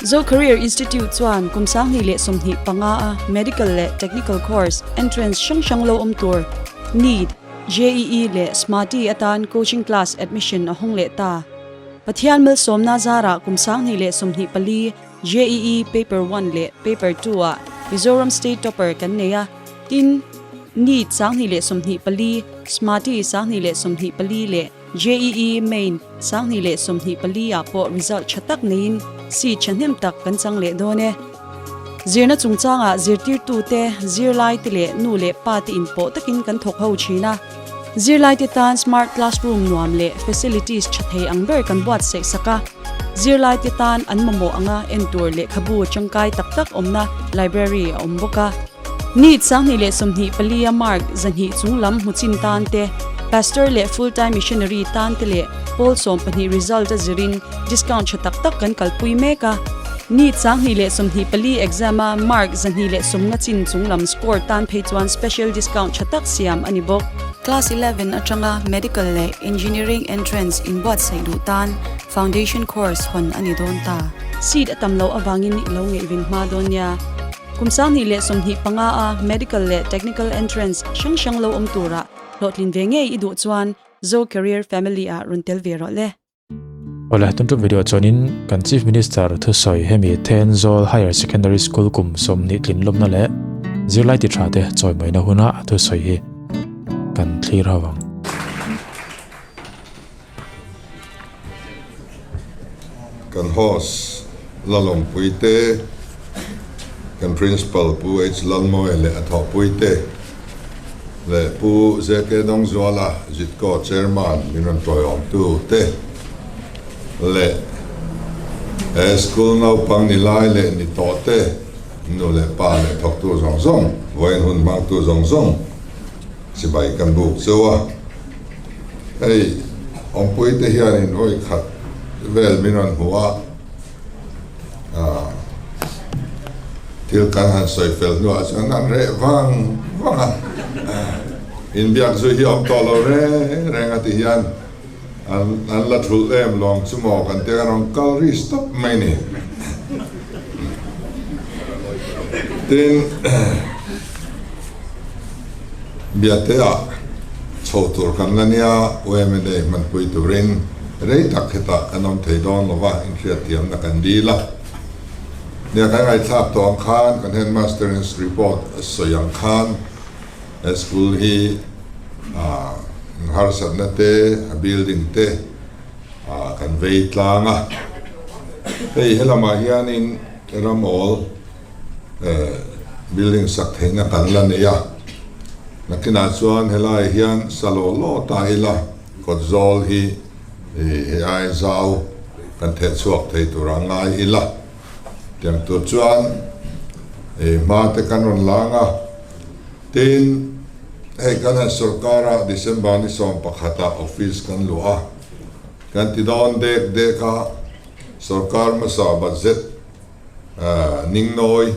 Zo Career Institute chuan kum 2025 a Medical leh Technical Course entrance hrang hrang lo awm tur NEET, JEE leh SMARTI atan coaching class admission a hawng leh ta. Pathian malsawmna zarah kum 2024 JEE Paper One leh Paper Two ah Mizoram State Topper kan nei a, tin, NEET 2024, SMARTI 2024 leh JEE Main 2024 ah pawh result tha tak neiin seat thahnem tak kan chang leh dawn e. Zirna chungchangah zirtirtute, zirlaite leh nu leh pa te inpawh takin kan thawk ho thin a. Zirlaite tan smart classroom nuam leh facilities tha thei ang ber kan buatsaih sak a. Zirlaite tan an mamawh anga en tur lehkhabu tangkai tak tak awmna library a awm bawk a. NEET 2024 a mark 200 chung lam hmu chin tan te, Pastor leh full time missionary tan te leh pawl 12 result a zirin discount tha tak tak kan kalpui mek a. NEET 2024 exam a mark 250 chin chung lam score tan phei chuan special discount tha tak siam a ni bawk. Class 11 atanga medical leh engineering entrance inbuatsaih duh tan foundation course hawn a ni dawn ta. Seat a tam loh avangin i lo ngaihven hma dawn nia. Kum 2025 a medical leh technical entrance hrang hrang lo awm tura hlawhtlin ve ngei i duh chuan Zo Career Family ah rawn tel ve rawh le. Awle, tun tum video chuanin kan Chief Minister thusawi hemi Thenzawl Higher Secondary School kum 20 tlin lawmna leh zirlai ti tha te chawimaina huna a thusawi hi kan thlir ho ang. Kan host Lalawmpui te, kan Principal Pu H Lalmawia leh a thawhpui te leh Pu ZK Dawngzuala Zitko Chairman min rawn tawiawmtu te leh he school naupang ni lai leh ni tawh te, nu leh pa leh thawktu zawng zawng, vawiin hun hmangtu zawng zawng chibai kan buk cheu a. Hei awmpui te hianin vawi khat vel min rawn hmu a, thil kan han sawi fel hnuah chuan an reh vang vang a, inbiak zui hi a awm tawh lo reng reng a ti hian an la thulh em lawng chu maw kan tia kan rawn kal ri stop mai ni. Tin. Biate-ah chho tur kan la nia, UMNA hmanpui turin rei tak hetah kan awm thei dawn lo va, inhriatthiamna kan dil a. Nia kan ngaihthlak tawh ang khan kan headmaster's report a sawi ang khan he school hi harsatna te, a building te kan vei tlang a. Hei helamah hianin ram awl. Building sak theihna kan la nei a, nakinah chuan helaiah hian sa law law ta ila kawt zawl hi hei ai zau kan theh chhuak thei tur a ngai ila tiang tur chuan hma te kan rawn lang a, tin hei kan han sorkara December ni 11 ah office kan luah a, kan ti dawn dek dek a, sorkar hmasa budget. Ningnawi,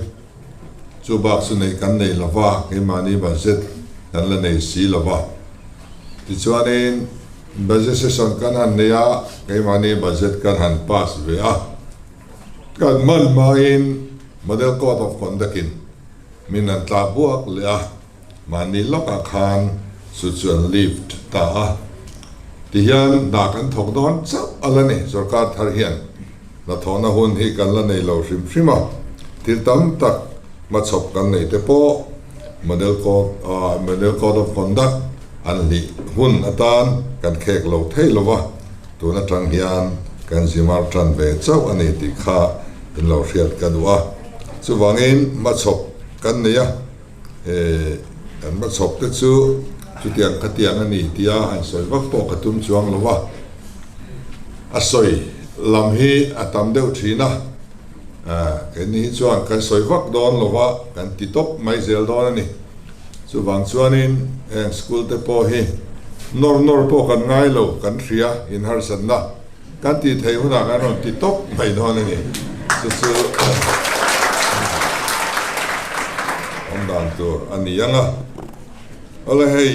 chu bak chu neih kan nei lo va, keimahni budget kan la nei si lo va. Tichuanin budget session kan han nei a, keimahni budget kan han pass ve a. Kan hman hmain Model Code of Conduct in min han tla buak leh a, mahni lawkah khan chu chu an lift ta a. Tihian hna kan thawk dawn chauh a la ni, sorkar thar hian. Hnathawhna hun hi kan la nei lo hrim hrim a, thil tam tak hmachhawp kan nei te pawh Model Code Model Code of Conduct an hlih hun atan kan khek lo thei lo va, tun atang hian kan zimar tan ve chauh a ni tih kha in lo hriat ka duh a. Chuvangin hmachhawp kan nei a, kan hmachhawp te chu chutiang khatiang a ni tia han sawi vak pawh ka tum chuang lo va. A sawi lam hi a tam deuh thin a, keini hi chuan kan sawi vak dawn lo va, kan ti tawp mai zel dawn a ni. Chuvang chuanin heng school te pawh hi nawr nawr pawh kan ngai lo, kan hria inharsatna kan tih theih hunah kan rawn ti tawp mai dawn a ni. Chu chu awm dan tur a ni ang a, awle hei.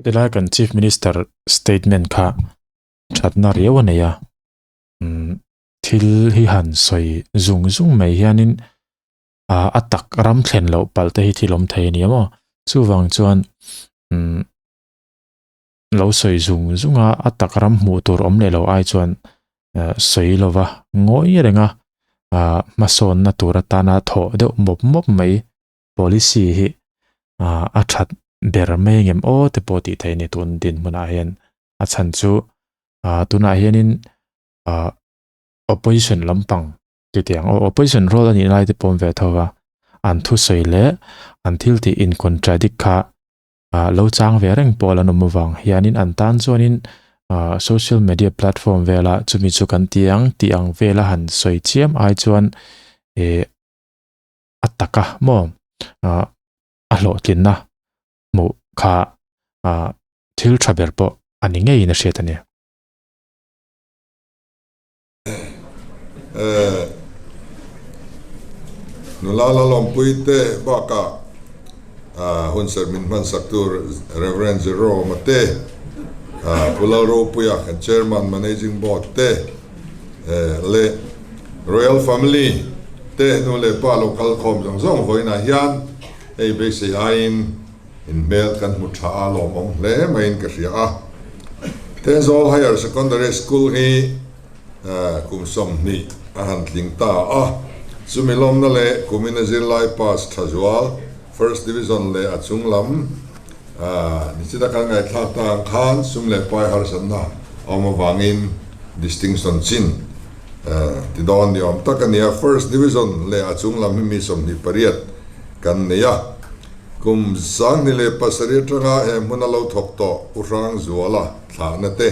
Tilai kan Chief Minister statement kha thatna riau a nei a, umm. Thil hi han sawi zung zung mai hianin a tak ram thlen loh palh te hi thil awm thei a ni maw? Chuvang chuan umm lo sawi zung zung a, a tak ram hmuh tur awm leh lo ai chuan sawi lova ngawi reng a, hmasawnna tur atana thawh deuh mawp mawp mai policy hi a that ber mai angem aw te pawh tih theih a ni tun dinhmunah hian a chhan chu tunah hianin opposition lampang titiang aw opposition role a nih lai te pawh awm ve tho va an thusawi leh an thil tih in contradict kha lo chang ve reng pawh an awm avang hianin an tan chuanin social media platform vela chumi chu kan ti ang tih ang vela han sawi chiam ai chuan ih a taka maw a hlawhtlinna hmuh kha thil tha ber pawh a ni ngeiin a hriat a ni. Nula Lalawmpui te bakah hunserh min hmansak tur Rev. Jerome-a te, Pu Lalropuia kan Chairman Managing Board te leh Royal Family te nu leh pa lo kal khawm zawng zawng vawiinah hian hei beisei aiin In hmel kan hmu tha a lawmawm hle maiin ka hria a. Thenzawl Higher Secondary School hi kum 20 a han tling ta a, chumi lawmna leh kumina zirlai pass tha zual First Division leh a chung lam nichina kan ngaihthlak ta ang khan sum leh pai harsatna a awm avangin distinction chin ti dawn ni awm tak a ni a. First Division leh a chung lam hi mi 28 kan nei a. Kum 2007 atanga he hmuna lo thawk tawh Pu Hrangzuala thlahna te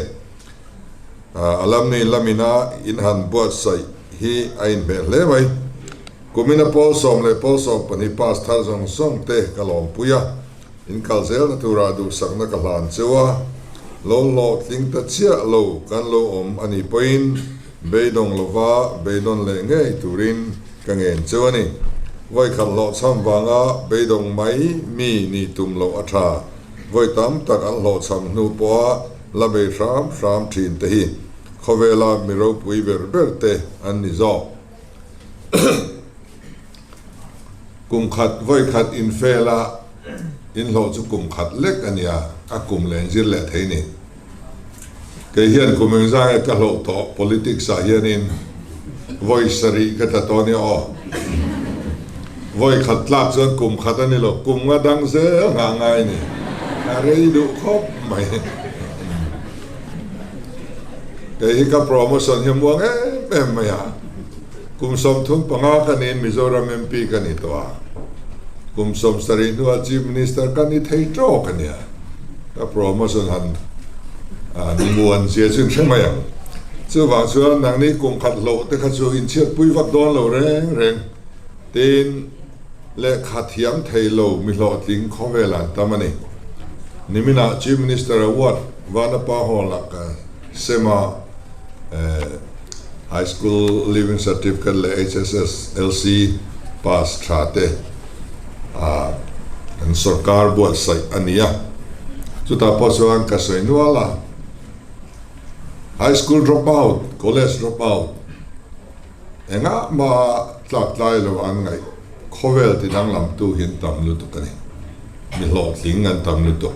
alumni lamina in han buatsaih hi a inhmeh hle mai. Kumina pawl sawm leh pawl 12 pass thar zawng zawng te ka lawmpui a, in kal zelna turah duhsakna ka hlan cheu a, lo hlawhtling ta chiah lo kan lo awm a nih pawhin beidawng lova beidawn leh ngei turin Ka ngen chu a ni. Vawikhat hlawhchham vanga beidawng mai mi nih tum loh a tha. Vawi tam tak an hlawhchham hnu pawha la bei hram hram thin te hi khawvela mi ropui ber ber te an ni zawk. Kum khat vawikhat in fail a, in hlawh chu kum khat lek a nia, a kum len zir leh thei ni. Kei hian kum engzah nge ka hlauh tawh politics ah hianin vawi sarih ka tla tawh ania aw. Vawi khat tlak chuan kum khat a ni lo, kum nga dang zel nghah ngai a ni. A rei duh khawp mai. Kei hi ka promotion hi a muang em em mai a. Kum 35 ka niin Mizoram MP ka ni tawh a. Kum 70 hnuah Chief Minister ka ni thei tawk a nia. Ka promotion han ni muan zia chu in hre mai ang. Chuvang chuan nangni kum khat hlauh te kha chu inchhiatpui vak dawn lo reng reng. Tin, lehkha thiam thei lo mi hlawhtling khawvel an tam a ni. Niminah Chief Minister Award Vanapa Hall-ah ka sem a, High School Leaving Certificate leh HSSLC pass tha te kan sorkar buatsaih a ni a. Chutah pawh chuan ka sawi nual a, High School drop out, College drop out engah mah tlak tlai lo an ngaih khawvel ti danglamtu hi an tam lutuk a ni. Mi hlawhtling an tam lutuk.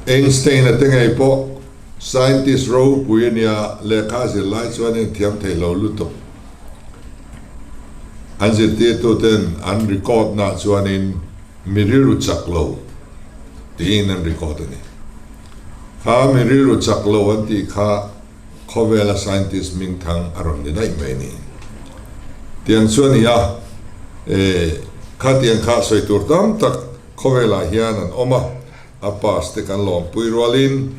Einstein-a te ngei pawh Scientist ropui a nia, lehkha zir lai chuan in thiam thei lo lutuk. An zirtirtuten an record nah chuanin mi rilru chak lo tiin an record a ni. Kha mi rilru chak lo an tih kha khawvela scientist hmingthang a rawn ni daih mai a ni. Tiang chu a ni a, e, khatiang kha sawi tur tam tak khawvelah hian an awm a. A pass te kan lawmpui rualin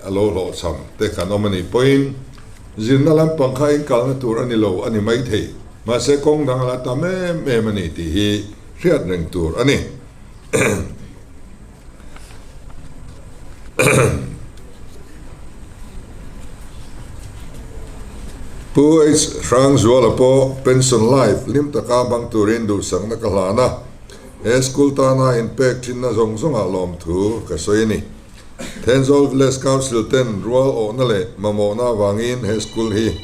a lo hlawhchham te kan awm a nih pawhin zirna lampang kha inkalna tur a ni lo a ni maithei. Mahse kawng dang a la tam em em a ni tih hi hriat reng tur a ni. Pu H. Hrangzuala pawh pension life hlim taka hmang turin duhsakna ka hlan a. He school tana inpek thinna zawng zawngah lawmthu ka sawi a ni. Thenzawl Village Council ten rual awhna leh mamawhna avangin he school hi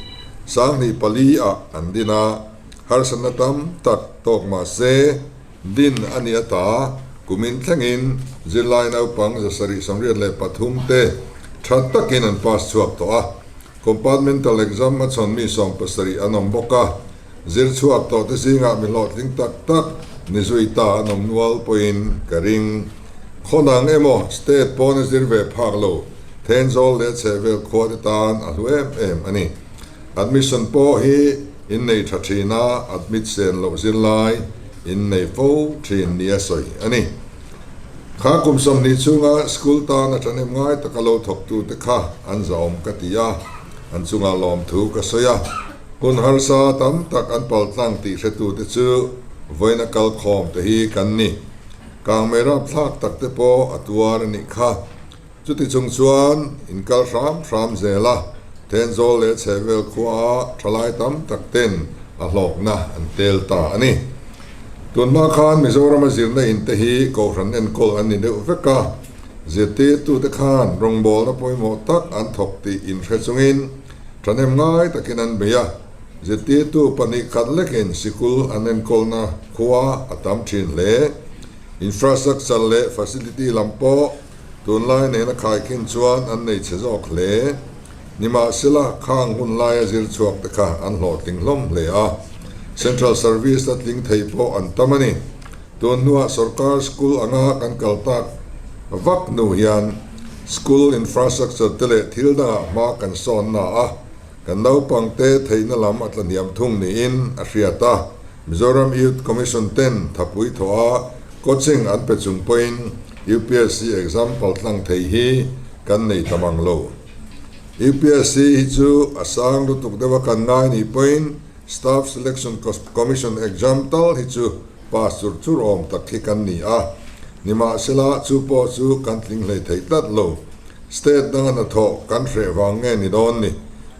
24 ah an din a, harsatna tam tak tawk mah se din a ni ata kumin thlengin zirlai naupang 783 te tha takin an pass chhuak tawh a. Compartmental exam a chhawn mi 70 an awm bawk a, zir chhuak tawh te zingah mi hlawhtling tak tak ni zui ta an awm nual pawhin ka ring. Khawnang emaw state pawn a zir ve phak lo, Thenzawl leh chhehvel khua te tan a hlu em em a ni. Admission pawh hi in nei tha thin a, admit sen loh zirlai in nei fo thin nia sawi a ni. Kha kum 20 chhunga school tan a ṭhahnem ngai taka lo thawktute kha an zahawm ka ti a, an chungah lawmthu ka sawi a. Hun harsa tam tak an paltlang tih hretute chu vawiin a kal khawm te hi kan ni. Kangmei rapthlak tak te pawh a tuar a nih kha. Chuti chung chuan in kal hram hram zel a, Thenzawl leh chhehvel khuaah thalai tam tak ten a hlawkna an tel ta a ni. Tunhma khan Mizorama zirna in te hi Kohhran enkawl an ni deuh vek a, zirtirtute khan rawngbawlna pawimawh tak an thawk tih inhre chungin thahnem ngai takin an bei a, zirtirtu pahnih khat lekin sikul an enkawlna khua a tam thin hle. Infrastructure leh facility lam pawh tunlai nena khaikhin chuan an nei chhe zawk hle. Nimahsela, khang hun laia zir chhuak te kha an hlawhtling hlawm hle a, Central Service a tling thei pawh an tam a ni. Tun hnuah sorkar school anga kan kal tak vak hnu hian school infrastructure te leh thil dangah hma kan sawn na a, kan naupang te theihna lam a tlahniam thung niin a hriat a. Mizoram Youth Commission ten thapui thawh a coaching an pe chung pawhin UPSC exam paltlang thei hi kan nei ta mang lo. UPSC hi chu a sang lutuk deuh a kan ngai nih pawhin Staff Selection Commission exam tal hi chu pass chur chur awm tak hi kan ni a, nimahsela chu pawh chu kan tling hlei thei tlat lo. State danga hnathawh kan hreh vang nge ni dawn ni?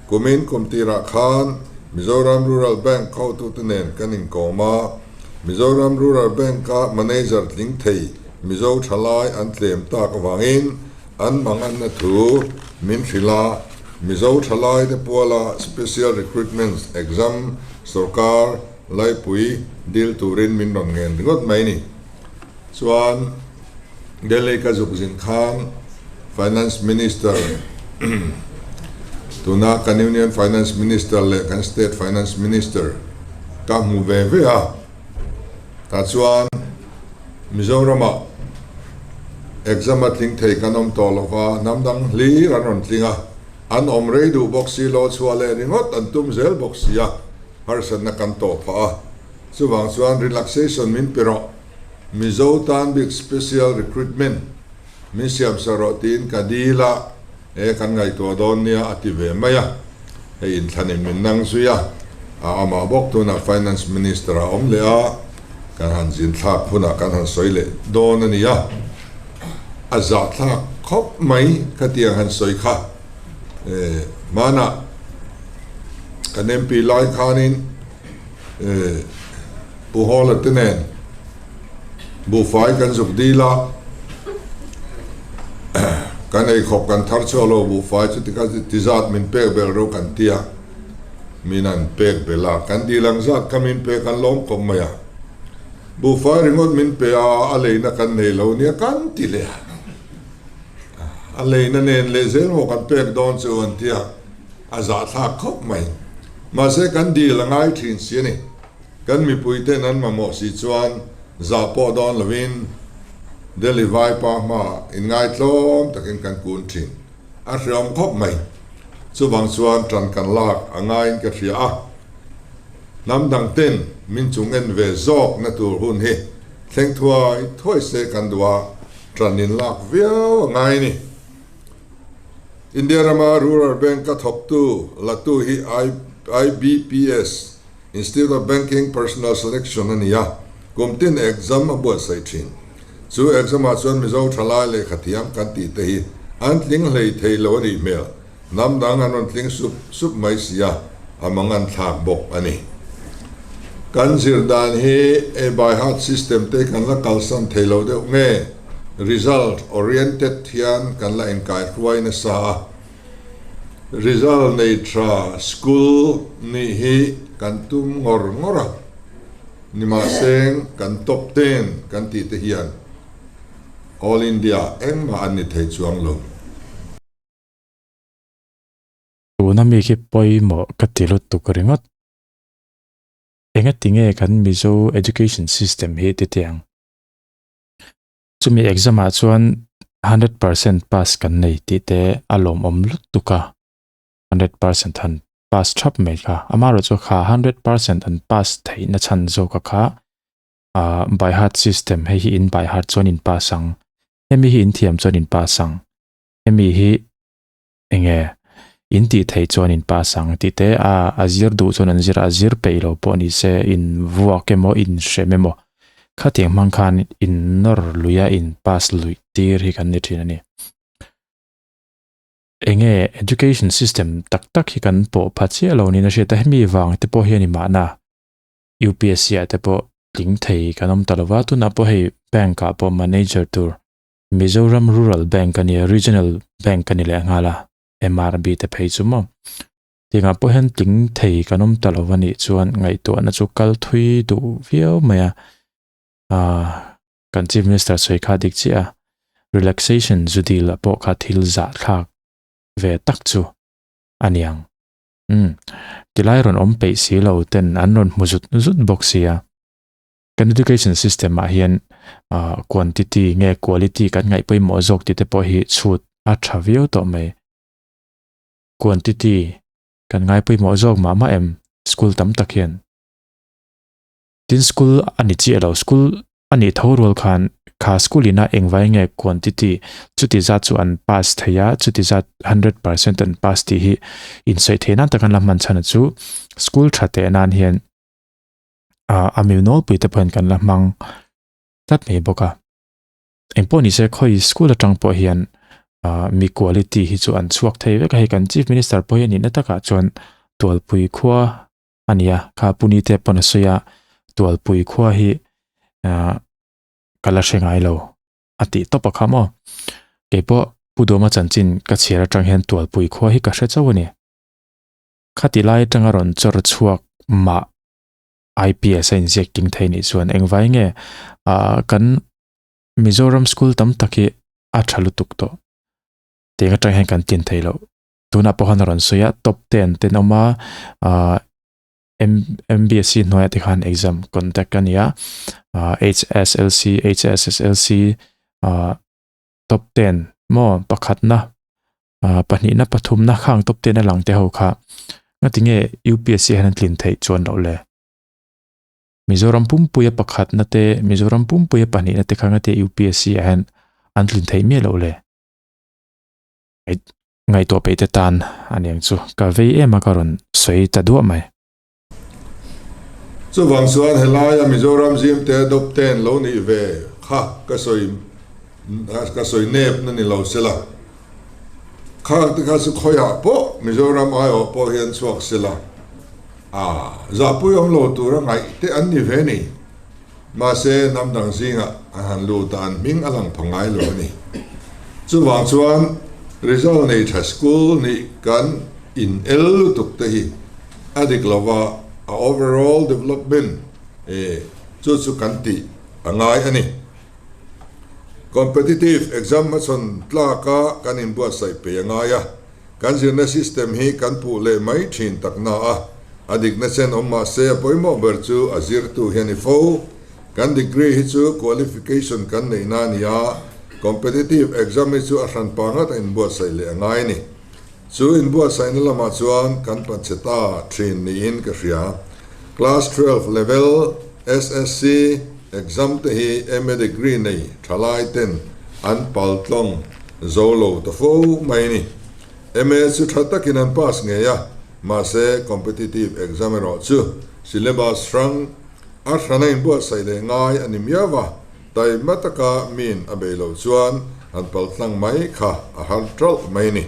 Kumin kum tirah khan Mizoram Rural Bank hotute nen kan inkawm a, Mizoram Rural Bank-a manager tling thei Mizo thalai an tlem tak avangin An manganna thu min hrilh a, Mizo thalaite puala Special Recruitment Exam sawrkar laipui dil turin min rawn ngen ringawt mai ni. Chuan Delhi ka zuk zin khan Finance Minister tuna kan Union Finance Minister leh kan State Finance Minister ka hmu ve ve a. Tah chuan Mizoramah exam a tling thei kan awm tawh lo va, hnam dang hlir an rawn tling a, an awm rei duh bawk si lo, chhuah leh ringawt an tum zel bawk si a, harsatna kan tawh phah a. Chuvang chuan relaxation min pe rawh, Mizo tan bik special recruitment min siam sak rawh tiin ka dil a, e kan ngaihtuah dawn nia a ti ve mai a, hei inthlanin min nang zui a, a amah bawk tunah Finance Minister a awm leh a, kan han zin thlak hunah kan han sawi leh dawn a ni a, a zahthlak khawp mai khatiang han sawi kha, e hmanah kan MP lai khanin e Pu Hawla te nen buhfai kan zuk dil a, kan eikhawp kan thar chhuak lo buhfai chu tikha ti zat min pek belh ro kan ti a, min an pek belh a, kan dil ang zat kha min pek an lawm khawp mai a, buhfai ringawt min pe a, a leina kan nei lo nia kan ti leh a, a leina nen leh zel maw kan pek dawn chu an ti a, a zahthlak khawp mai, mahse kan dil a ngai thin si a ni. Kan mipuiten an mamawh si chuan zah pawh dawn lovin Delhi vaipa hmaah inngaitlawm takin kan kun thin. A hreawm khawp mai. Chuvang chuan tan kan lak a ngaiin ka hria a. Hnam dang ten min chung en ve zawk na tur hun hi thleng thuai thuai se kan duh a, tan in lak viau a ngai ni. India rama Rural Bank a thawktu latu hi IBPS, Institute of Banking Personnel Selection a ni a, kum tin exam a buatsaih thin. Chu exam ah chuan Mizo thalai lehkha thiam kan tih te hi an tling hlei thei lo a nih hmel. Hnam dang an rawn tling sup sup mai si a, a mang an thlak bawk a ni. Kan zir dan hi e by heart system te kan la kalsan thei lo deuh nge result oriented hian kan la inkaihruai nasa a. Result nei tha school nih hi kan tum ngawr ngawr a, nimahseng kan top ten kan tih te hian All India engmah an ni thei chuang lo. Tuna mi khi pawimawh ka ti lutuk ringawt. Engati nge kan Mizo education system hi ti teh ang? Chumi exam ah chuan 100% pass kan nei tih te a lawmawm lutuk a, 100% han pass thap mai kha. Amaherawhchu kha 100% an pass theihna chhan zawka kha ah by heart system hei hi in by heart chuan in pass ang, hemi hi in thiam chuan in pass ang, hemi hi enge in tih theih chuan in pass ang tih te a a zir duh chuan an zir a, a zir peih lo pawh ni se in vuak emaw in hrem emaw khatiang hmang khan in nawr lui a in pass luih tir hi kan ni thin a ni. Enge education system tak tak hi kan pawh pha chiah lo niin a hriat a, hemi vang te pawh hi a ni mahna UPSC ah te pawh tling thei kan awm ta lo va, tunah pawh hei bank ah pawh manager tur Mizoram Rural Bank a nia, Regional Bank a ni leh nghal a, MRB te phei chu maw. Tiangah pawh hian tling thei kan awm ta lo a nih chuan ngaihtuahna chu kal thui duh viau mai a. Aaa kan Chief Minister sawi kha dik chiah a, relaxation zu dil ah pawh kha thil zah thlak ve tak chu a niang. Umm tilai rawn awm peih si lo ten an rawn hmu zut zut bawk sia. Kan education system ah hian quantity nge quality kan ngaih pawimawh zawk tih te pawh hi chhut a tha viau tawh mai. Quantity kan ngai pawimawh zawk mah mah em school tam tak hian. Tin school a ni chiah lo, school a nih tho rual khan kha school ina engvai nge quantity chuti zat chu an pass thei a, chuti zat 100% an pass tih hi insawi theih nan tak an la hman chhan a chu school tha teh nan hian a mi nawlpui te pawhin kan la hmang tlat mai bawk a. Engpawh ni se khawi school atang pawh hian mi quality hi chu an chhuak thei vek a, hei kan chief minister pawh hi a nihna takah chuan Tualpui khua a ni a, kha Pune te pawn a sawi a, Tualpui khua hi ka la hre ngai lo a tih tawp a kha maw. Keipawh Pu Duhawma chanchin ka chhiar atang hian Tualpui khua hi ka hre chauh a ni. Khati lai atanga rawn chawr chhuak mah IPS a inziak ting thei nih chuan engvai nge ah kan Mizoram school tam tak hi a tha lutuk tawh tiang atang hian kan tin thei loh tunah pawh khan a rawn sawi a top ten ten awm a ah MBSC hnuaiah te khan exam conduct a ni a ah HSLC HSSLC ah top ten maw pakhatna ah pahnihna pathumna khang top ten a lang te ho kha ngati nge UPSC hian an tlin theih chuan loh le Mizoram pumpuia pakhatna te Mizoram pumpuia pahnihna te kha ngati UPSC ah hian an tlin theih miah loh le ngaihtuah peih te tan aniang chu ka vei em a ka rawn sawi ta duah mai. Chuvang chuan helaia Mizoram zimte dawp ten lo nih ve kha ka sawi ka sawi nep na ni lo sela. Khang te kha chu khawiah pawh Mizoram aiawh pawh hian chhuak sela a zahpui awm lo tura ngaih te an ni ve ni. Mahse hnam dang zingah an han lut a an hming a lang pha ngai lo a ni. Chuvang chuan result nei tha school nih kan in el lutuk te hi A dik lova a overall development e chu chu kan tih a ngai a ni. Competitive exam hmachhawn tlaka kan inbuatsaih pei a ngai a, kan zirna system hi kan puh leh mai thin takna a, a dikna chen awm mah se a pawimawh ber chu a zirtu hi a ni fo. Kan degree hi chu qualification kan neihna a ni a, competitive exam hi chu a hranpa ngat a inbuatsaih leh a ngai a ni. Chu inbuatsaihna lamah chuan kan panchhe ta thin niin ka hria. Class 12 level SSC exam te hi MA degree nei thalai ten an pal tlawng zo lo ta fo mai ni. MA chu tha takin an pass ngei a, mahse competitive exam erawh chu syllabus hrang a hrana inbuatsaih leh ngai a ni miau a. Taima taka miin a bei loh chuan an paltlang mai kha a har ṭalh mai ni.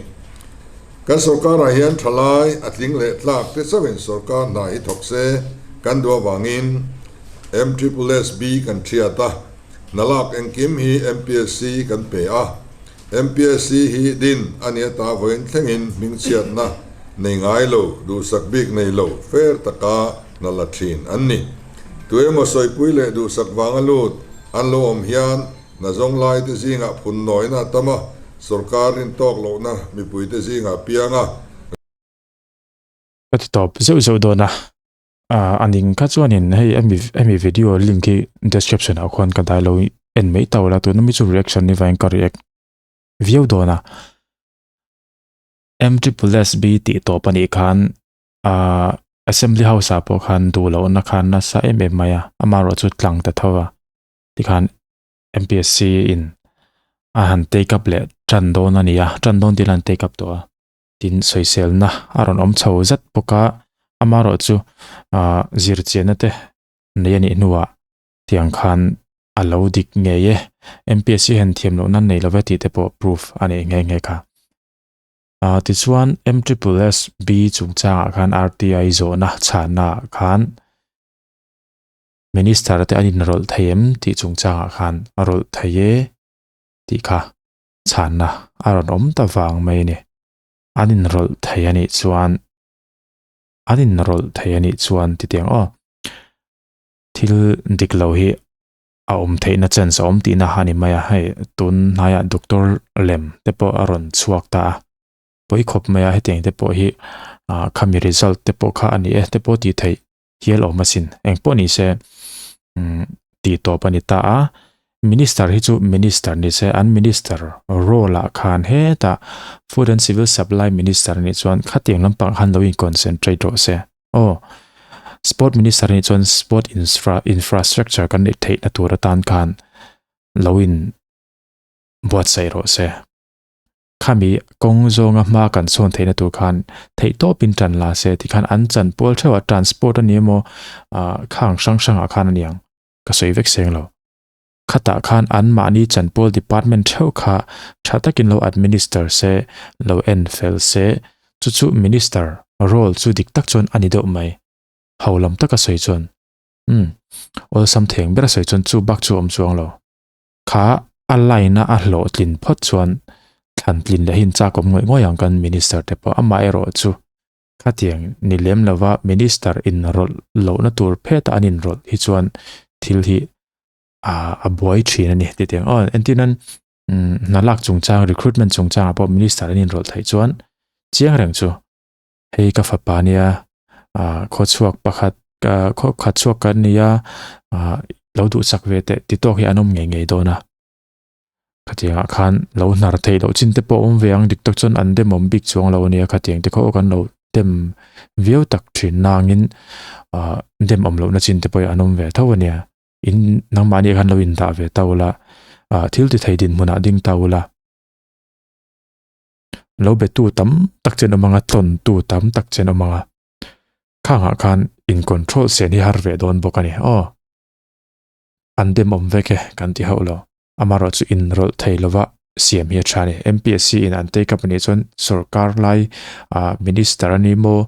Kan sorkarah hian ṭhalai a tling leh tlak te chauhin sorkar hna hi thawk se kan duh avangin MSSB kan ṭhiat a, hna lak engkim hi MPSC kan pe a. MPSC hi din a nia ta vawiin thlengin hmingchhiatna nei ngai lo, duhsak bik nei lo, fair taka hna la thin an ni. Tu emaw sawipui leh duhsak vanga lut an lo awm hian hna zawng laite zingah phun nawina a tam a, sorkar rintawk lohna mipuite zingah a piang a. Ka ti tawp zeuh zeuh dawn a, a ning kha chuanin hei hemi video link hi description ah khuan ka dai lo en mai tawh la tuna mi chu reaction ni vangin ka react viau dawn a. M triple S B tih tawp a nih khan ah assembly house ah pawh khan duh lohna khan nasa em em mai a, amaherawh chu tlang ta tho a tikhan M_P_S_C in a han take up leh tan dawn a ni a, tan dawn tih an take up tawh a. Tin sawiselna a rawn awm chho zat bawk a, amaherawh chu ah zirchianna te nei a nih hnuah tiang khan a lo dik ngei e, M_P_S_C hian thiam lohna nei lo ve tih te pawh proof a neih nghe nghe kha. Ah tichuan M triple S B chungchangah khan R_T_I zawhna chhanna ah khan Minister te an inrawlh thei em tih chungchangah khan a rawlh thei e tih kha chhanna a rawn awm ta vang mai a ni. An inrawlh thei a nih chuan an inrawlh thei a nih chuan ti tiang aw. Thil dik lo hi a awm theihna chance a awm tihna a ni mai a, hei tun hnaiah doctor lem te pawh a rawn chhuak ta a, pawi khawp mai a hetiang te pawh hi ah khami result te pawh kha a ni e te pawh tih theih hial awm asin eng pawh ni se umm tih tawp a ni ta a minister hi chu minister ni se an minister role ah khan hetah food and civil supply minister a nih chuan khatiang lampang khan lo in concentrate rawh se aw sport minister a nih chuan sport infra infrastructure kan neih theihna tur atan khan lo in buatsaih rawh se. Khami kawng zawnga hma kan chhawn theihna tur khan theih tawpin tan la se tikhan an chan pual theuh a, transport a ni emaw ah khang hrang hrangah khan a niang ka sawi vek seng lo. Khatah khan anmahni chanpual department theuh kha tha takin lo administer se, lo en fel se, chu chu minister role chu dik tak chuan a ni deuh mai. Ho lam taka sawi chuan umm awlsam theng bera sawi chuan chu bak chu a awm chuang lo. Kha a line a a hlawhtlin phawt chuan thlan tlin leh hi chak awm ngawih ngawih ang kan minister te pawh amah erawh chu khatiang ni lem lova minister inrawlh lohna tur phet a an inrawlh hi chuan thil hi ah a buai thin a ni tih tiang aw entir nan hna lak chungchang recruitment chungchangah pawh minister an inrawlh theih chuan chiang reng chu. Hei ka fapa nia ah khawchhuak pakhat ah khaw khat chhuak kan ni a ah lo duhsak ve teh ti tawk hi an awm ngei ngei dawn a khatiangah khan lo hnar theih loh chin te pawh a awm ve ang dik tak chuan an demawm bik chuang lo ania khatiang te khaw kan lo dem viau tak thin nangin ah demawm lohna chin te pawh hi an awm ve tho ania in nangmahni khan lo indah ve ta ula ah thil ti thei dinhmunah ding ta ula. Lo betu tam tak chen awm anga tlawntu tam tak chen awm anga khangah khan in control sen hi har ve dawn bawk a ni aw an dem awm vek e kan ti hauh lo amaherawh chu in rawlh thei lova siam hi a tha a ni M_P_S_C in an take up a nih chuan sorkar lai ah minister a ni maw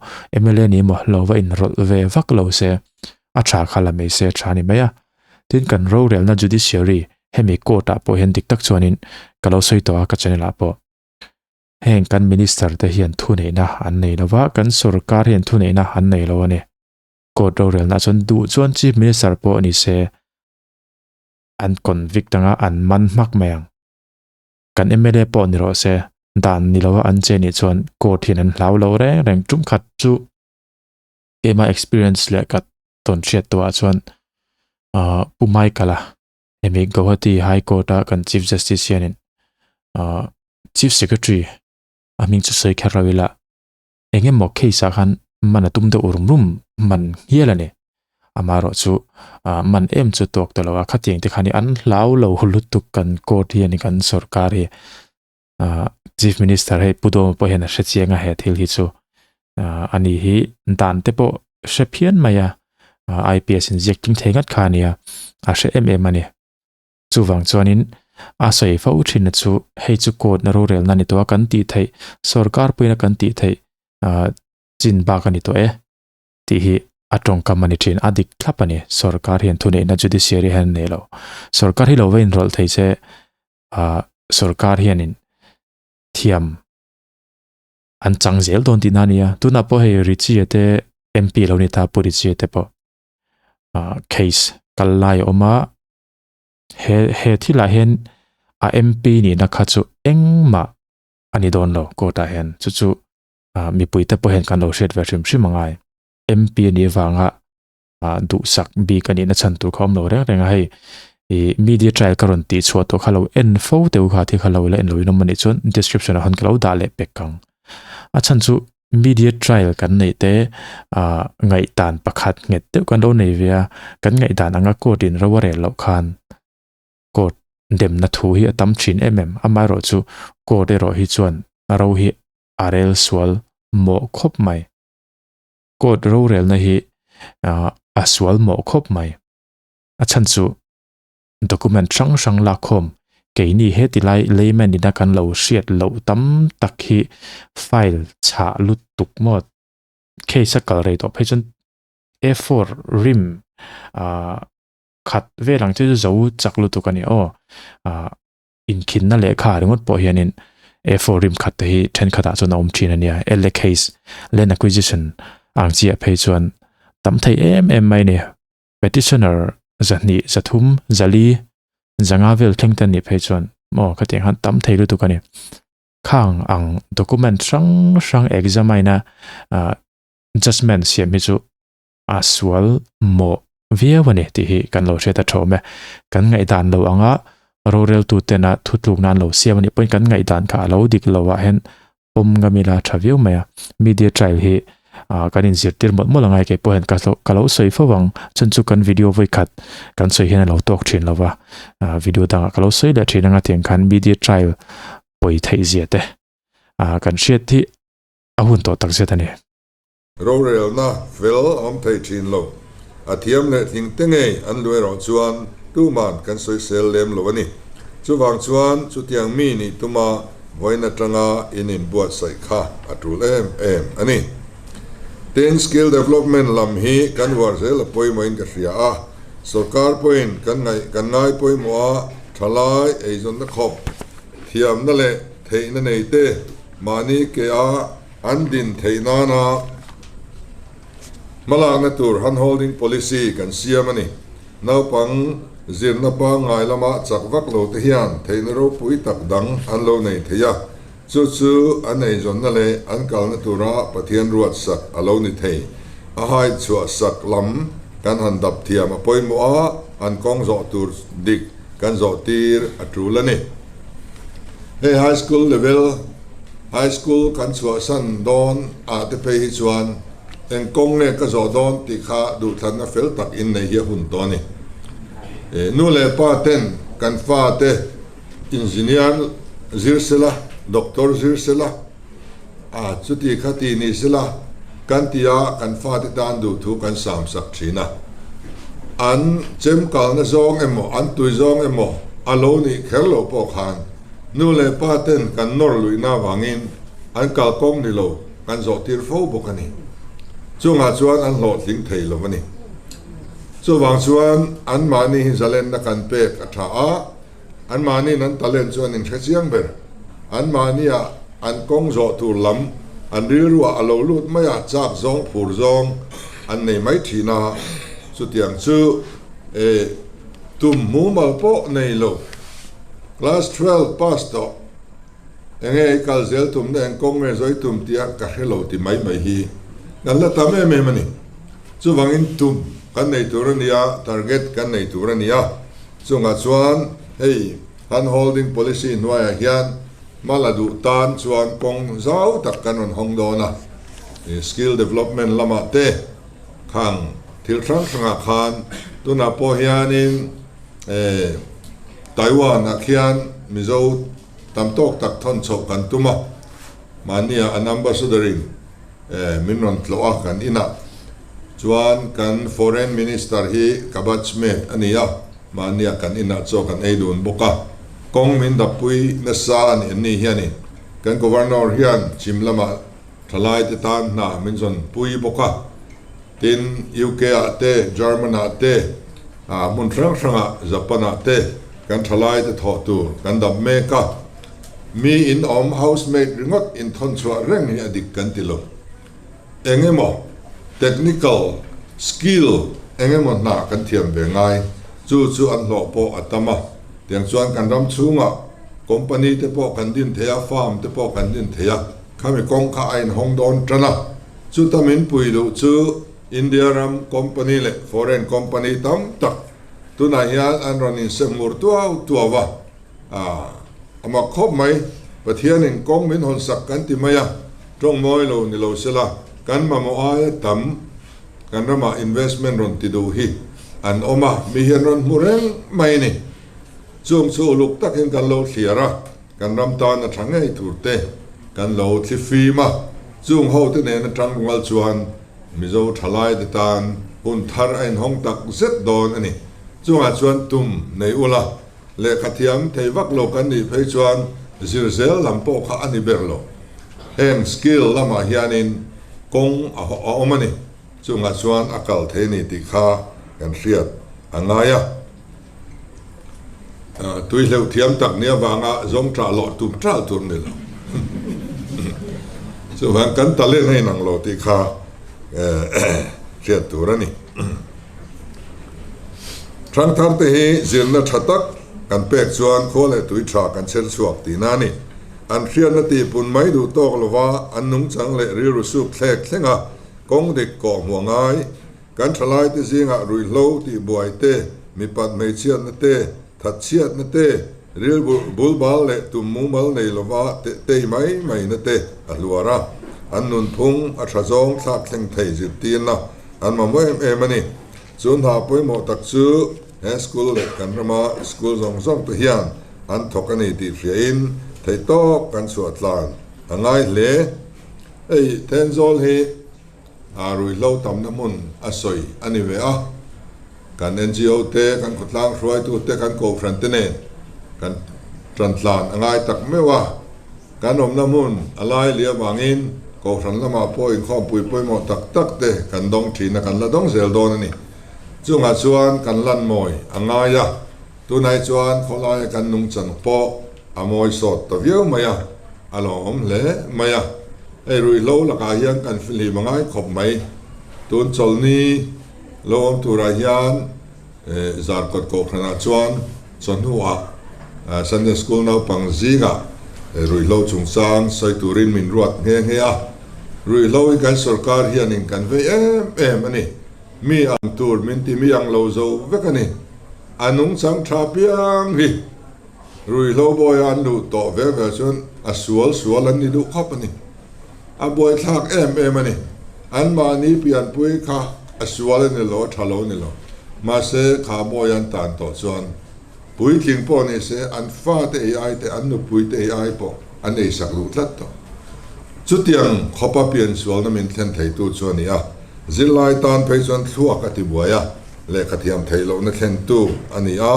M_L_A a ni maw lo va in rawlh ve vak lo se a tha kha la mai se a tha a ni mai a tin kan rorelna judiciary hemi court ah pawh hian dik tak chuanin ka lo sawi tawh a ka channel ah pawh heng kan minister te hian thuneihna an nei lo va kan sorkar hian thuneihna an nei lo a ni court rorelna chuan duh chuan chief minister pawh ni se an convict anga an man hmak mai ang kan M_L_A pawh ni rawh se dan ni lova an che nih chuan court hian an hlau lo reng reng tum khat chu keimah experience leh ka tawn hriat tawhah chuan ah Pu Michael-a hemi Guwahati High Court a kan Chief Justice hianin ah Chief Secretary a hming chu sawi kher lo ila eng emaw case ah khan man a tum deuh rum rum man hial a ni amaherawh chu ah man em chu tawk ta lo a khatiang te khan hi an hlau lo lutuk kan court hian kan sorkar hi ah Chief Minister hei Pu Dawma pawh hian a hre chiang a he thil hi chu ah a ni hi dan te pawh hre phian mai a ah I_P_S in ziak tling thei ngat kha a nia a hre em em a ni chuvang chuanin a sawi fo thin na chu hei chu court na rorelna a ni tawh a kan tih theih sorkar pawhin a kan tih theih ah chin bak a ni tawh e tih hi a tawngkam a ni thin a dik thlap a ni sorkar hian thuneihna judiciary hian a nei lo sorkar hi lo va inrawlh thei se ah sorkar hianin. Thiam an chang zel dawn tihna a ni a. Tunah pawh hei Richie-a te MP lo ni ta Pu Richie-a te pawh ah case kal lai a awm a. He he thilah hian a MP nihna kha chu engmah a ni dawn lo court ah hian chu chu ah mipui te pawh hian kan lo hriat ve hrim hrim angai. MP a nih avanga ah duhsak bik a nihna chhan tur kha awm lo reng reng a hei ih media trial ka rawn tih chhuah tawh kha lo en fo teuh kha thil kha lo la en lo in awm a nih chuan description ah khan ka lo dah leh pek ang. A chhan chu media trial kan neih te ah ngaihdan pakhat nghet deuh kan lo nei ve a kan ngaihdan anga court in ro a rel loh khan court demna thu hi a tam thin em em amaherawhchu court erawh hi chuan a ro hi a rel sual mawh khawp mai. Court rorelna hi a sual mawh khawp mai. A chhan chu document hrang hrang lakkhawm keini heti lai layman ina kan lo hriat loh tam tak hi file chhah lutuk maw case a kal rei tawh phei chuan A4 rim khat vel ang chu zo chak lutuk a ni aw. Inkhinna lehkha ringawt pawh hianin A4 rim khat te hi thenkhatah chuan a awm thin a nia. LA case, Land Acquisition, ang chiah phei chuan tam thei em em mai a ni. Petitioner 200, 300, 400, 500 vel thleng te an nih phei chuan maw khatiang khan tam thei lutuk a ni. Khang ang document hrang hrang examine a judgement siam hi chu a sual mawh viau a ni tih hi kan lo hriat a thawm e. Kan ngaihdan lo anga roreltu tena thutlukna an lo siam a nih pawhin kan ngaihdan kha a lo dik lo ah hian pawm ngam ila tha viau mai a. Media trial hi kan inzirtir mawlh mawlh angai kei pawh hian ka lo sawi fo ang chun chu kan video vawikhat kan sawi hian a lo tawk thin lo va video dangah ka lo sawi leh thin anga tiang khan media trial pawi theih zia te kan hriat hi a hun tawh takzet a ni. Rorelna fel a awm thei thin lo. A thiam leh tling te ngei an lu erawh chuan tuman kan sawisel lem lo a ni. Chuvang chuan chutiang mi nih tuma vawiin atanga in inbuatsaih kha a tul em em a ni. Tin, skill development lam hi kan uar zel a pawimawhin ka hria a, sorkar pawhin kan ngaih kan ngai pawimawh a, thalai eizawnna khawp thiamna leh theihna nei te mahni ke a An din theih nana hmalakna tur handholding policy kan siam a ni. Naupang zirna pangngai lama chak vak lo te hian theihna ropui tak dang an lo nei thei a, chu chu an eizawnna leh an kalna tura Pathian ruatsak a lo ni thei. A hai chhuahsak lam kan han dap thiam a pawimawh a, an kawng zawh tur dik kan zawh tir a tul a ni. Hei high school level. High school kan chhuahsan dawn ah te phei hi chuan eng kawng nge ka zawh dawn tih kha duhthlanna fel tak in nei hi a hun tawh a ni. Nu leh pa ten kan fa te engineer zir sela, doctor zir sela, a chuti kha ti ni sela kan ti a kan fa te tan duhthu kan sam sak thin a. An chemkalna zawng emaw an tui zawng emaw a lo nih kher loh pawh khan Nu leh pa ten kan nawr luihna avangin an kalkawng ni lo kan zawhtir fo bawk a ni. Chungah chuan an hlawhtling thei lo a ni. Chuvang chuan anmahni hi zalenna kan pek a tha a, anmahniin an talent chu an inhre chiang ber. Anmahnia an kawng zawh tur lam an rilruah a lo lut mai a, chak zawng phur zawng an nei mai thin a, chutiang chu e tum mumal pawh nei lo. Class 12 pass tawh enge i kal zel tum na eng kawng nge zawi tum tia ka hre lo ti mai mai hi kan la tam em em a ni. Chuvangin tum kan nei tur a nia, target kan nei tur a nia. Chungah chuan hei hand holding policy hnuaiah hian hma la duh tan chuan kawng zau tak kan rawn hawng dawn a. Skill development lamah te khang thil hrang hrangah khan tunah pawh hianin Taiwan ah khian Mizo tam tawk tak thawn chhoh kan tum a, mahnia an ambassador in min rawn tlawh a kan inah chuan kan foreign minister hi ka batchmate a ni a, mahnia kan inah chaw kan ei dun bawk a, kawng min dappui nasa a ni an ni hianin kan governor hian chhim lamah thalai te tan hna min zawn pui bawk a. Tin, UK ah te, German ah te, hmun hrang hrangah, Japan ah te kan thalai te thawh tur kan dap mek a. Mi in awm housemaid ringawt in thawn chhuah reng hi a dik kan ti lo. Eng emaw technical skill eng emaw hna kan thiam ve ngai, chu chu an hlawh pawh a tam a. Tiang chuan kan ram chhungah company te pawh kan din thei a, farm te pawh kan din thei a, khami kawng kha a inhawng dawn tan a. Chuta min pui duh chu India ram company leh foreign company tam tak tunah hian an rawn insehmur tuau tuau a. A mak khawp mai, Pathianin kawng min hawn sak kan ti mai a, tawng mawi lo ni lo sela, kan mamawh aia tam kan ramah investment rawn ti duh hi an awm a, mi hian rawn hmu reng mai a ni. Chung chu uluk takin kan lo thliar a, kan ram tan a tha ngei tur te kan lo thli fim a, chung ho te nen atang rual chuan Mizo thalai te tan hun thar a inhawng tak zet dawn a ni. Chungah chuan tum nei ula. Lehkha thiam thei vak lo kan nih phei chuan zir zel lam pawh kha a ni ber lo. Heng skill lamah hianin kawng a awm a ni. Chungah chuan a kal thei a ni tih kha kan hriat a ngai a. Tui hleuh thiam tak nia vanga zawng ṭah loh tum ṭalh tur ni lo. Chuvang kan talent a inang lo tih kha hriat tur a ni. Thangtharte hi zirna tha tak kan pek chuan khua leh tui tha kan chher chhuak tihna a ni. An hriatna tihpun mai duh tawk lova an nungchang leh rilru suk thlek thleng a, kawng dik kawh hmuh a ngai. Kan thalaite zingah ruihhlo tihbuai te, mipat hmeichhiatna te, thatchhiatna te, rilru bulbal leh tum mumal nei lova tei mai maina te a hluar a, an nunphung a tha zawng thlak thleng thei zirtirna an mamawh em em a ni. Chu hna pawimawh tak chu he school leh kan rama school zawng zawng te hian an thawk a ni tih hriain theihtawp kan chhuah tlan a ngai hle. Hei Thenzawl hi a ruihhlo tamna hmun a sawi a ni ve a, kan NGO te, kan khawtlang hruaitu te, kan kohhran te nen kan tan tlan a ngai tak meuh a. Kan awmna hmun a lai leh avangin Kohhran lamah pawh inkhawmpui pawimawh tak tak te kan dawng thin a, kan la dawng zel dawn a ni. Chungah chuan kan lan mawi a ngai a, tunai chuan khawlaia kan nungchang pawh a mawi sawt ta viau mai a, a lawmawm hle mai a. Hei ruihhlo lakah hian kan fihlim a ngai khawp mai. Tun chawlhni lo awm turah hian Zarkawt Kohhranah chuan chawhnuah Sunday School naupang zingah ruihhlo chungchang sawi turin min ruat nghe nghe a. Ruihhlo hi kan sorkar hianin kan vei em em a ni. Mi ang tur min ti mi ang lo zo vek a ni. A nungchang tha piang hi ruihhlo bawia an luh tawh ve ve chuan a sual sual an ni duh khawp a ni. A buaithlak em em a ni. Anmahni pianpui kha a sual a ni lo, a tha lo a ni lo. Mahse, kha bawi an tan tawh chuan puitling pawh ni se, an fate ei ai te, an nupui te ei ai pawh an ei sak duh tlat tawh. Chutiang khawpa piansualna min thlen theitu chu a ni a. Zirlai tan phei chuan thluak a ti buai a, lehkha thiam theih lohna thlentu a ni a,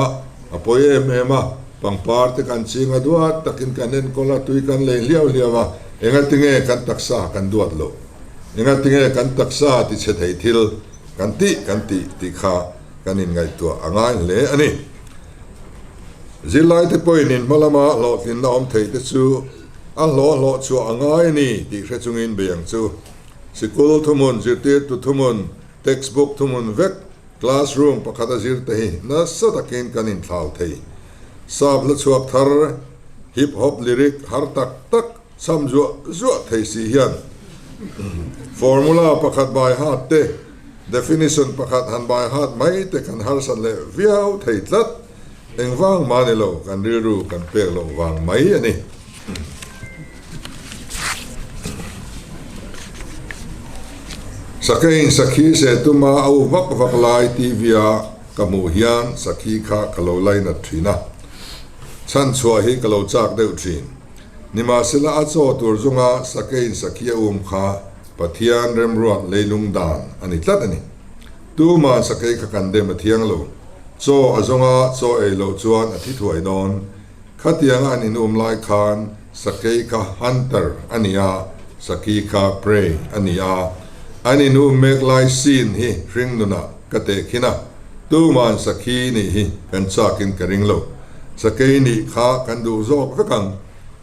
a pawi em em a. Pangpar te kan ching a duat takin kan enkawl a, tui kan lei hliau hliau a, engatinge kan taksa kan duat loh? Engatinge kan taksa ti chhe thei thil kan tih kan tih tih kha kan inngaihtuah a ngai hle a ni. Zirlaite pawhin in hma lama hlawhtlinna awm thei te chu a hlawh hlawh chhuah a ngai a ni tih hre chungin bei ang chu. Sikul thuhmun, zirtirtu thuhmun, textbook thuhmun vek Classroom pakhat a zir te hi nasa takin kan inthlau thei. Sap hla chhuak thar, hip hop lyric har tak tak cham zuah zuah thei si hian formula pakhat by heart te, definition pakhat han by heart mai te kan harsat leh viau thei tlat. Engvang mah ni lo, kan rilru kan pek loh vang mai a ni. Sakeiin sakhi se tuma a u vak vak lai TV-a ka hmuh hian sakhi kha ka lo lainat thin a, chhanchhuah hi ka lo chak deuh thin. Nimahsela a chaw tur zunga sakeiin sakhi a um kha Pathian remruat leilung dan a ni tlat a ni. Tuma'n sakei kha kan dem a thiang lo. Chaw a zawnga chaw ei loh chuan a thi thuai dawn. Khatianga an inum lai khan sakei kha hunter a ni a, saki kha prey a ni a. An inum mek lai scene hi hring nunah ka tehkhin a, tuma'n sakhi nih hi kan chakin ka ring lo. Sakei nih kha kan duh zawk vek ang.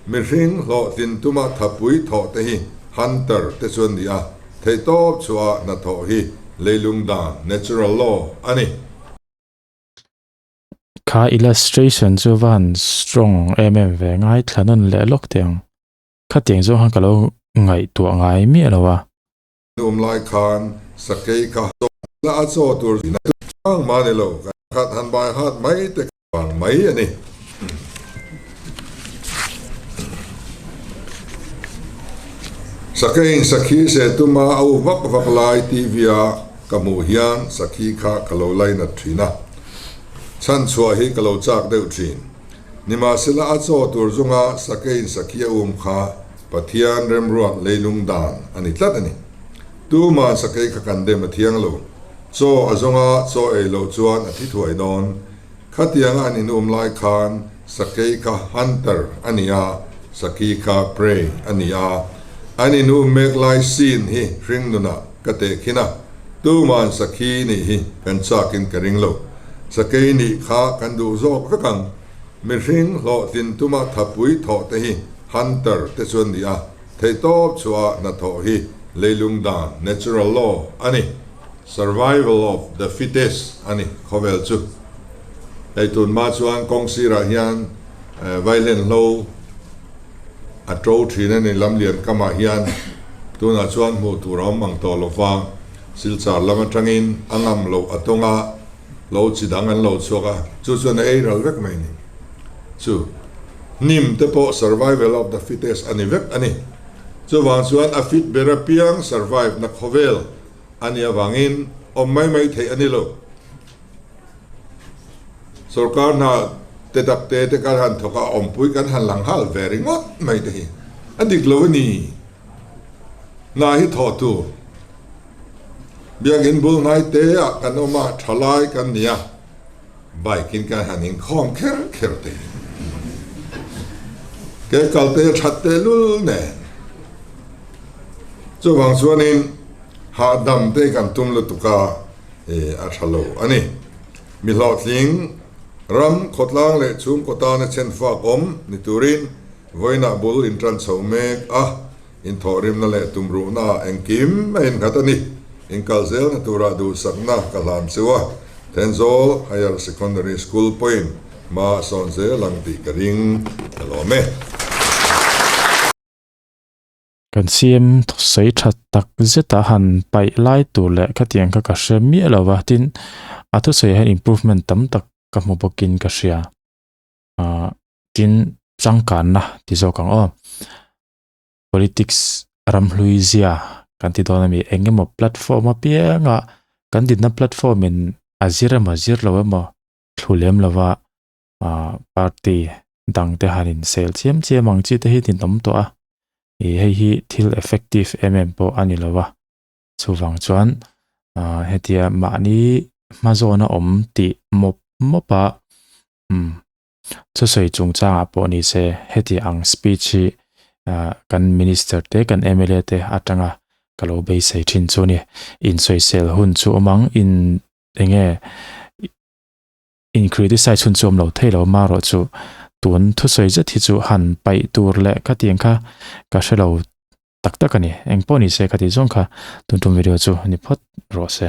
Mihring hlawhtlin tuma thapui thawh te hi hunter te chu an ni a, theihtawp chhuah hnathawh hi leilung dan, natural law, a ni. Kha illustration chu va han strong em em ve ngai thla nawn leh lawk teh ang. Khatiang zawng khan ka lo ngaihtuah ngai miah lo a. Tum lai khan sakei kha la a chaw tur chang mah ni lo kan khat han bai hat mai te vang mai a ni. Sakeiin sakhi se tuma a u vak vak lai TV a ka hmuh hian sakhi kha ka lo lainat thin a, chhanchhuah hi ka lo chak deuh thin. Nimahsela a chaw tur zunga sakeiin sakhi a um kha Pathian remruat leilung dan a ni tlat a ni. Tuman sakei kha kan dem a thiang lo. Chaw a zawnga chaw ei loh chuan a thi thuai dawn. Khatianga an inum lai khan sakei kha hunter a ni a, saki kha prey a ni a. An inum mek lai scene hi hring nunah ka tehkhin a, tuman sakhi nih hi kan chakin ka ring lo. Sakei nih kha kan duh zawk vek ang. Mihring hlawhtlin tuma thapui thawh te hi hunter te chu an ni a, theihtawp chhuah hnathawh hi leilung dan, natural law, a ni. Survival of the fittest a ni khawvel chu. Hei tunhma chuan kawng sirah hian vaihlen hlo a to thin a ni lamlian kamah hian tunah chuan hmuh tur a awm ang tawh lo va, Silchar lam atangin a ngam loh a tawng a, Lo chi dang an lo chhuak a, chu chuan a ei ral vek mai ni. Chu hnim te pawh survival of the fittest a ni vek a ni. Chuvang chuan a fit ber apiang survive na khawvel a nih avangin awm mai mai theih a ni lo. Sorkar hna te tak te te kan han thawk a, awmpui kan han lang nghal ve ringawt mai te hi a dik lo a ni. Hna hi thawh tur. Biakinn bul hnai te ah kan awm a, thalai kan ni a, bike in kan han inkhawm kher kher te hi ke kal te that teh lul nen chuvang chuanin hahdam te kan tum lutuk a, a tha lo a ni. Mi hlawhtling ram khawtlang leh chhungkaw tana chhenfak awm ni turin vawiinah bul intan chho mek a. Inthawhrimna leh tumruhna engkim a innghat a ni. Inkal zelna turah duhsakna ka hlan cheu a, Thenzawl Higher Secondary School pawhin hma a sawn zel ang tih ka ring ka lawm e. Kan CM sawi tha tak zeta han paih lai tur leh khatiang kha ka hre miah lo va, tin a thusawi ah hian improvement tam tak ka hmu bawkin ka hria. Ahh tin changkanna ti zawk ang aw. Politics ramhlui zia kan ti dawn a mi eng emaw platform apianga kan dinna platform in a zir emaw zir lo emaw thlu lem lova ah party dang te han in sel chiam chiam ang chi te hi tin awm tawh a ih hei hi thil effective em em pawh a ni lo va chuvang chuan ah hetia mahni hma zawn a awm tih mawp mawp a umm. Thusawi chungchangah pawh ni se heti ang speech hi kan minister te kan mla te atanga ka lo beisei thin chu a ni. Insawisel hun chu awm ang in enge in criticize hun chu awm lo thei lo marawh chu tun thusawi zet hi chu han paih tur leh khatiang kha ka hre lo tak tak a ni. Engpawh ni se khati zawng kha tun tum video chu ni phawt rawh se.